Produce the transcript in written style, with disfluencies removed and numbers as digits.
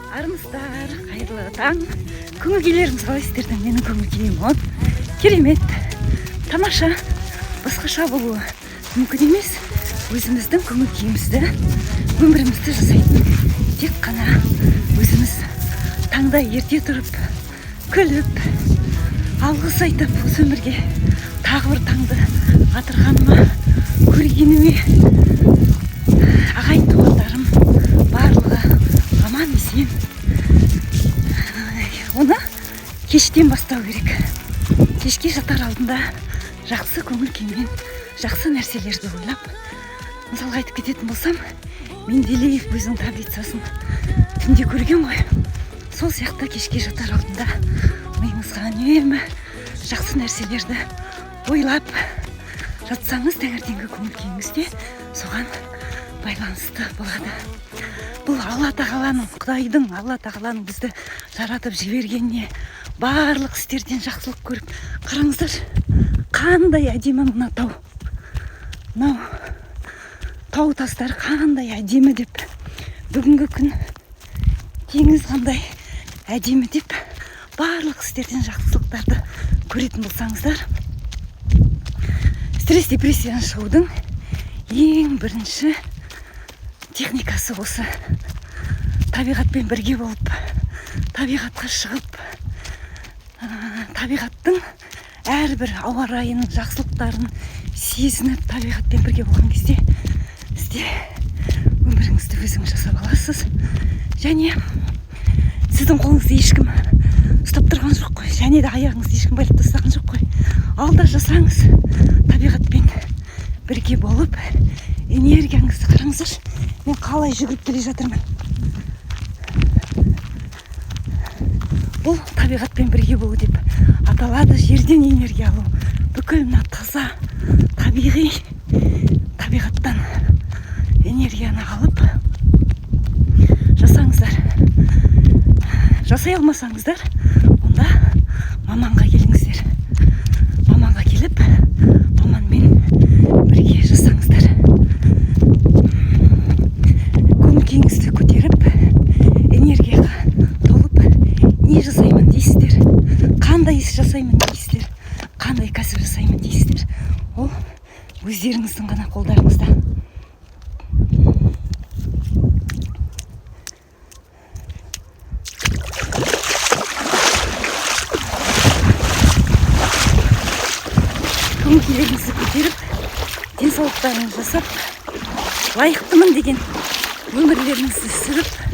Армысыздар, қайырлы таң. Көңіл күйлеріңіз қалай сіздердің? Менің көңіл күйім оң, керемет, тамаша, басқаша болуы мүмкін емес. Өзіміздің көңіл күйімізді, өмірімізді жасайтын тек қана өзіміз. Таңда ерте тұрып, күліп, алғыс айтып, осы өмірге тағы бір таңды атырғаныма, көргеніме, ағайын туғандарым барлығы аман есен. Оны кештен бастау керек. Кешке жатар алдында жақсы көңіл күймен, жақсы нәрселерді ойлап, мысалға айтып кететін болсам, Менделеев өзінің таблицасын түнде көрген ғой. Сол сияқты кешке жатар алдында миыңызға үнемі жақсы нәрселерді ойлап жатсаңыз, таңертеңгі көңіл күйіңіз де соған байланысты болады. Бұл Алла тағаланың, Құдайдың, Алла тағаланың бізді жаратып жібергеніне, барлық істерден жақсылық көріп. Қараңыздар, қандай әдемі мына тау, мынау тау тастары қандай әдемі деп, бүгінгі күн, теңіз қандай әдемі деп, барлық істерден жақсылықтарды көретін болсаңыздар, стресс, депрессиядан шығудың ең бірінші техникасы осы: табиғатпен бірге болып, табиғатқа шығып, табиғаттың әрбір ауа райының жақсылықтарын сезініп, табиғатпен бірге болған кезде сізде өміріңізді өзіңіз жасап аласыз. Және сіздің қолыңызды ешкім ұстап тұрған жоқ қой, және де аяғыңызды ешкім байлап тастаған жоқ қой. Алда жасаңыз, табиғатпен бірге болып, энергияңызды. Қараңыздаршы, мен қалай жүгіріп келе жатырмын. Бұл табиғатпен бірге болу деп аталады. Жерден энергия алу, бүкіл мына таза табиғи табиғаттан энергияны алып жасаңыздар. Жасай алмасаңыздар, онда маманға келіңіздер. Маманға келіп, маманмен бірге жасаңыздар. Көңіл күйіңізді көтеріп, энергияға толып, не жасаймын дейсіздер, қандай іс жасаймын дейсіздер, қандай кәсіп жасаймын дейсіздер, ол өздеріңіздің ғана қолдарыңызда. Көңіл күйлеріңізді көтеріп, денсаулықтарыңызды жасап, лайықтымын деген өмірлеріңізді сүріп.